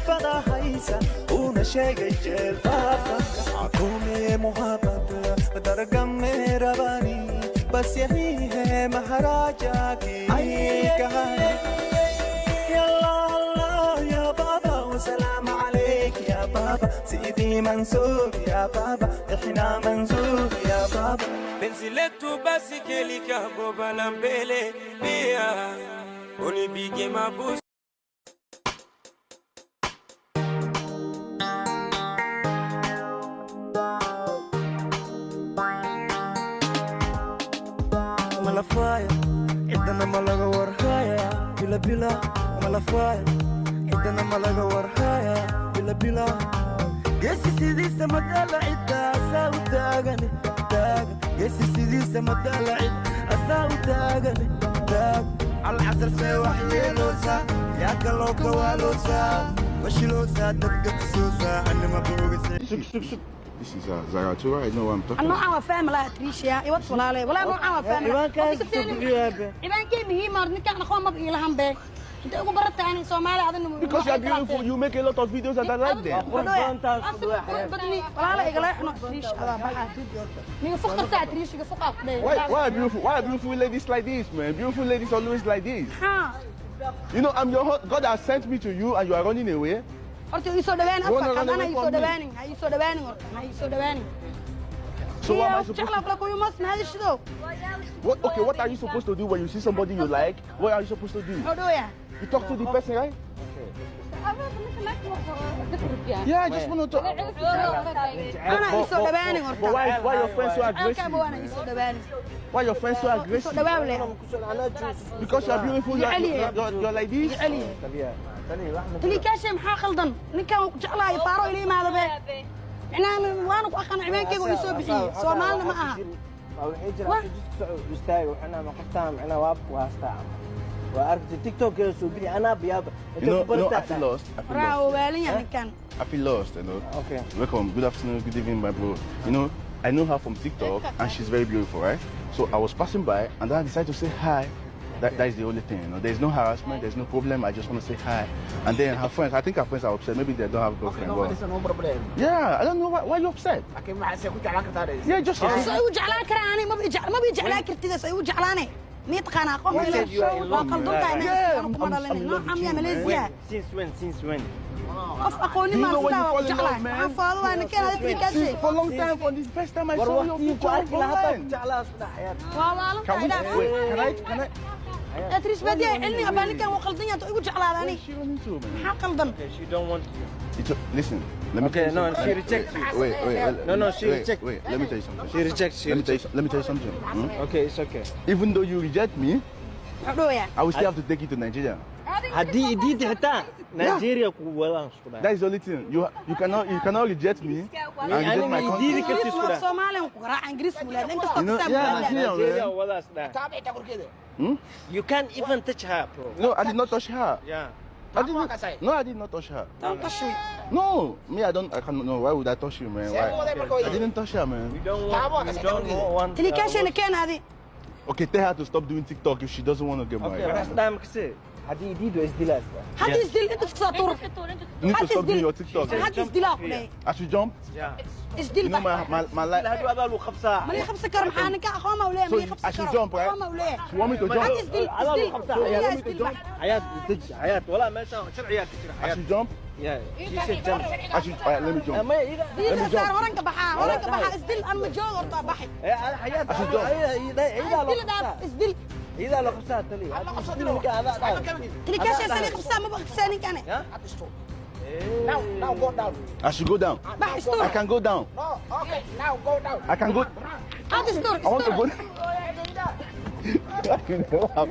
Saaxiibada haysa uuna sheegay jeelfaafka. आंखों में मोहब्बत, दरगाह में रवानी, बस यही है महाराजा की कहानी। अल्लाह अल्लाह या बाबा, وسلام عليك يا بابا، سيدي منصور يا بابا، احنا منصور يا بابا. Penzi letu basi kelika goba la mbele pia unipige mabusu. Malafaya cidana ma laga warhaya bila bila malafaya cidana ma laga warhaya bila bila geesi sidiisa madaala cidda asaa u taagane taagan geesi sidiisa madaala cid asaa u taagane taag alcasar see wax yeeloosa yaa kaloo kawaaloosa fashiloosa dadka tusoosa anima boogase. Sug, sug, sug. This is Zara too, right? I know what I'm talking about. Noocan waa fahmi lahaa Tricia iwad walaale walaa noocan waa fahmi lahaa. Ciwaankaas soo bixiyaa. Ciwaankay muhiim ah ninkaan aqoon maba iilahan be intay ugu barata ani Soomaali adina. Because you are beautiful, you make a lot of videos and I like them. Badni walaala igala xno Tricia adaa baxaa niga fuqartaa Tricia fuqaa ku dheey. Why are beautiful ladies like this, man? Beautiful ladies always like this. Ha. I'm your God has sent me to you and you are running away. Horta ii soo dhawaan Wanna afka run ana away ii soo from me? Dhawaanin ha ii soo dhawaanin horta ha ii soo dhawaanin. So what am I supposed Jeclaa kula kuyu mas mahadashido. What, okay, what are you supposed to do when you see somebody you like? What are you supposed to do? Muxuu dhawayaa? You talk to the person, right? Yeah, I just want to talk. Ana ii soo dhawaanin horta. But why your friends so Halkaaba aggressive? Waana ii soo dhawaanin. Why your friends so Ii soo aggressive? dhawaaw leh. Because you are beautiful, you're like this? Jecel tani kaashay maxaa khaldan ninkan waan ku jeclahay faaro ila imaada be micnaha waana ku aqaan ciwaankayga oo ii soo bixiyey Soomaalina ma aha. Waxay jiraan jidka soco istaag waxana ma qoftaan macnaa waa ku haastaa waa aragtay TikTok-keeda soo bixi anaa biyaaba. I feel lost. I feel Waraa lost. waalan yahay ninkan. I feel lost. Okay. Welcome. Good afternoon, good evening, my bro. I know her from TikTok and she's very beautiful, right? So I was passing by and then I decided to say hi. That is the only thing. There's no harassment, there's no problem. I just want to say hi. And then her friends, I think her friends are upset. Maybe they don't have a girlfriend. No, But no problem. Yeah, I don't know why you upset. Laakiin maxaa se ku jeclaan kartaa? Yeah, just Soo igu jeclaan karaa ani maba ii jeclaan kartida soo igu jeclaane mii taqaanaa aqoon You said you are in waa love. qaldan tahay Yeah, anu kuma I'm dhalanin in love noocan with miyaa you, man. Malaysia. Since when? Since when? Qof aqooni Do you maa know when sidaa you waa ku fall in jeclahay love, man? waxaan faado waa ninkan ada Trikaashe. Since for a long time, for the first time I War saw your waqtigii ku picture arki lahaa hataa ku online. jeclaa isku dhax xayaat. Waa waalan Can we, tahay dhaaf. Wait, can I, Trish badiya cilmi abaa ninkan wuu qaldan yahay igu jeclaada ani. Where is she running to, man? Maxaa qaldan? Okay, she don't want you. Listen, let me Okay, tell you no, something. she rejects you. Wait, wait, wait. No, no, she wait, reject. Wait, let me tell you something. She rejects, she Let me tell you, rejects. Let me tell you something. Okay, it's okay. Even though you reject me, Muxuu dhawayaa? I will still have to take you to Nigeria. Haddii idiidi xitaa Nigeria ku wadaan isku dhax. That is the only thing. You cannot reject me and reject my Ani country. idiidi karti Ingiriis isku waa dhax. Soomaaliyan ku garaaca Ingiriis buu leeyahay inkastoo Yeah, kisaa Nigeria, Nigeria man. wadaa is dhax. Hmm? You can't even touch her, bro. No, I did not touch her. Yeah. I did not. No, I did not touch her. Don't touch me. No, me, I don't. I cannot. No, why would I touch you, man? Why? I didn't touch her, man. We don't want, we don't want. Tani kaashayna keen adi. Okay, tell her to stop doing TikTok if she doesn't want to get Okay, married. wax dhax makase. Haddii idiidi waa isdilaas. Hadda isdil inta iska soo tuur. You need to stop doing your TikTok. Hadda isdilaa ku dhahay. I should jump. Yeah. Isdil. You know my life. Hadduu adaa lagu qabsaa. Mali qabsan karo maxaa ninka aqoon ma u leeyahay So mali qabsan I should karo jump, right? aqoon ma u leeyahay. You want me to jump? Hadda isdil Adaa lagu isdil qabsaa. yaa You want me to isdil jump? Xayaat deji xayaat walaa meeshaan sharciyaa ka jira I xayaat. should jump. Yeah, she said jump. I should. All right, let me jump. Ma ida diida saar horanka baxaa horanka baxaa isdil an ma joogo horta baxay. xayaat I should jump. ida loo Isdil dhaaf qabsaa. Isdil. Ida loo qabsaa tali. Ninka adaa dhaaf. Tani kaashay sali qabsaa maba qabsaa ninkane. Now, now go down. I should go down. Bax istuur. I can go down. No, okay, now go down. I can go. Hadda istuur. I want to Istuur. go.